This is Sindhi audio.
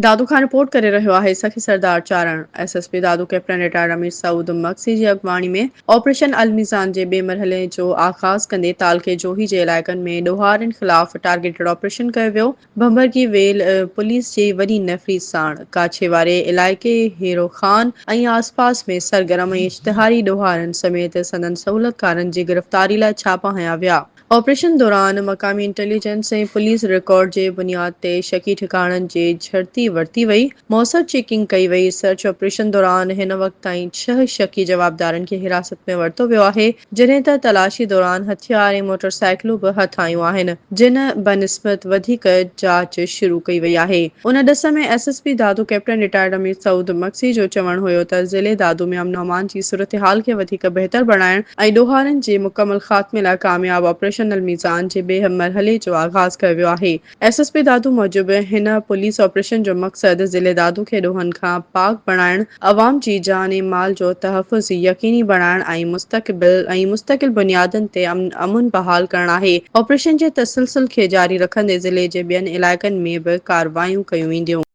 دادو کان رپورٽ ڪري رهيو آهي Sakhi Sardar Charan, S S P Dadu captain retired Amir Saud Magsi جي اڳواڻي ۾ آپريشن الميزان جي ٻئي مرحلي جو آغاز ڪندي تعلقي جوهي جي علائقن ۾ ڏوهارين خلاف ٽارگيٽڊ آپريشن ڪيو ويو، ڀنڀرڪي ويل پوليس جي وڏي نفري ساڻ ڪاڇي واري علائقي هيرو خان ۽ آسپاس ۾ سرگرم ۽ اشتهاري ڏوهارين سميت سندن سهولتڪارن جي گرفتاري لاء ڇاپا هنيا ويا. آپريشن دوران مقامي انٽيليجنس ۽ پوليس رڪارڊ جي بنياد تي شڪي ٺڪاڻن جي جهڙتي ورتي وئي، موثر چيڪنگ ڪئي وئي، سرچ آپريشن دوران هن وقت تائين ڇهه شڪي جوابدارن کي حراست ۾ ورتو ويو آهي، جڏهن ته تلاشي دوران هٿيار ۽ موٽرسائيڪلون به هٿ آيون آهن، جن بنسبت وڌيڪ جاچ شروع ڪئي وئي آهي. ان ڏس ۾ S S P Dadu captain retired Amir Saud Magsi جو چوڻ هيو ته ضلعي دادو ۾ امن امان جي صورتحال کي وڌيڪ بهتر بڻائڻ ۽ ڏوهارين جي مڪمل خاتمي لاء ڪامياب آپريشن الميزان جي ٻئي مرحلي جو آغاز ڪيو ويو آهي. ايس ايس پي دادو موجب هن پوليس آپريشن جو مقصد ضلعي دادو کي ڏوهن کان پاڪ بڻائڻ، عوام جي جان ۽ مال جو تحفظ يقيني بڻائڻ ۽ مستقبل ۽ مستقل بنيادن تي امن بحال ڪرڻ آهي. آپريشن جي تسلسل کي جاري رکندي ضلعي جي ٻين علائقن ۾ به ڪارروايون ڪيون وينديون.